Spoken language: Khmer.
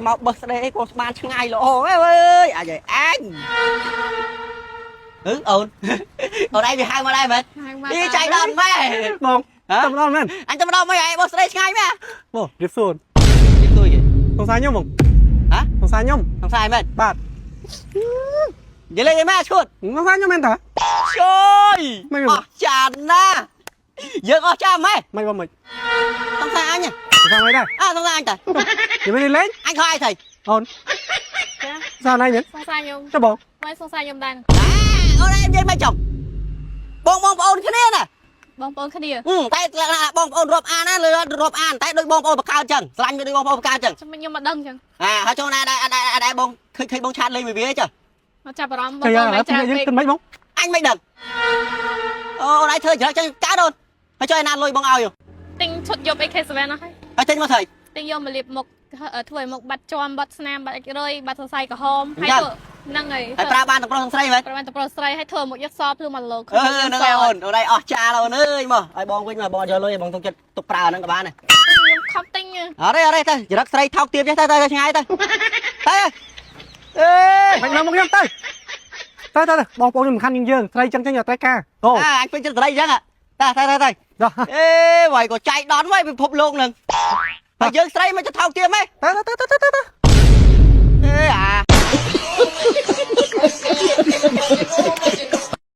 មកបឹសស្ដីអីក៏ស្មានឆ្ងាយល្អអើយអាចអញអឺអូនអូនឯងវាហៅមកដែរមែន ហៅមក អីចៃដល់ម៉ែ បង ហ៎ តែម្ដងមែន អញទៅម្ដងមិនឯងបឹសស្ដីឆ្ងាយមែន បងរៀបសួរ ទីទួយគេ សង្សារខ្ញុំបង ហ៎ សង្សារខ្ញុំ សង្ស័យមែន បាទ និយាយលេងអីម៉ែឈួត សង្សារខ្ញុំមែនតា ជួយ មិនមែន អស់ចានណាយើងអស់ចានម៉ែ មិនបងមិន សង្ស័យអញហ៎ សង្សារមិនដែរ អើសង្ស័យអញតា និយាយលេង អញខកឯងថៃ អូន ចា សង្សារណៃមែន សង្សារខ្ញុំ ចុះបង មិនសង្សារខ្ញុំដែរ អាអូនឯងនិយាយមិនចំបងបងប្អូនគ្នាណា បងប្អូនគ្នា ហឹមតែលក្ខណៈបងប្អូនរាប់អានណាលើរាប់អានតែដូចបងប្អូនបកកើតចឹងស្រឡាញ់វាដូចបងប្អូនបកកើតចឹង ចាំខ្ញុំមកដឹងចឹង អាហើយចូលណាដែរដែរដែរបងឃើញឃើញបងឆាតលេងវាវាចឹង មកចាប់អារម្មណ៍បង ចៃ ប្អូន ឥឡូវ ច្រើនពេក យើងគិតមិនបង អញមិនដឹងអូអូនឯងធ្វើច្រឹកចឹងកើតអូនហើយចុះឯណាលុយបងឲ្យ ទិញឈុតយប់ AK7 អស់ហើយ ហើយចេញមកថៃ ទិញយកមកលាបមុខធ្វើឲ្យមុខបាត់ជាំបាត់ស្នាមបាត់អិចរុយបាត់សរសៃក្រហមហើយធ្វើហ្នឹងហើយ ហើយប្រើបានទាំងប្រុសទាំងស្រីមែន ប្រហែលតែប្រុសស្រីហើយធ្វើមុខយកសភ្លឺមកលោ អឺហ្នឹងហើយអូនអូនឯងអស់ចាអូនអើយមកឲ្យបងវិញមកបងយកលុយឲ្យបងទុកចិត្តទុកប្រើហ្នឹងក៏បានដែរ ខ្ញុំខំទិញ អត់ទេអត់ទេទៅចរិតស្រីថោកទាបចេះទៅទៅឆ្ងាយទៅទៅអេ មិនមកមកខ្ញុំទៅទៅទៅបងប្អូនខ្ញុំសំខាន់ជាងយើងស្រីចឹងចឹងយកត្រូវការអូ អាអញពេញចិត្តស្រីអញ្ចឹងទៅទៅទៅទៅ ដល់ អេវ៉ៃក៏ចៃដន្យវ៉ៃពិភពលោកហ្នឹងហើយយើងស្រីមិនទៅថោកទាបហ៎ ទៅទៅទៅទៅទៅ អេអា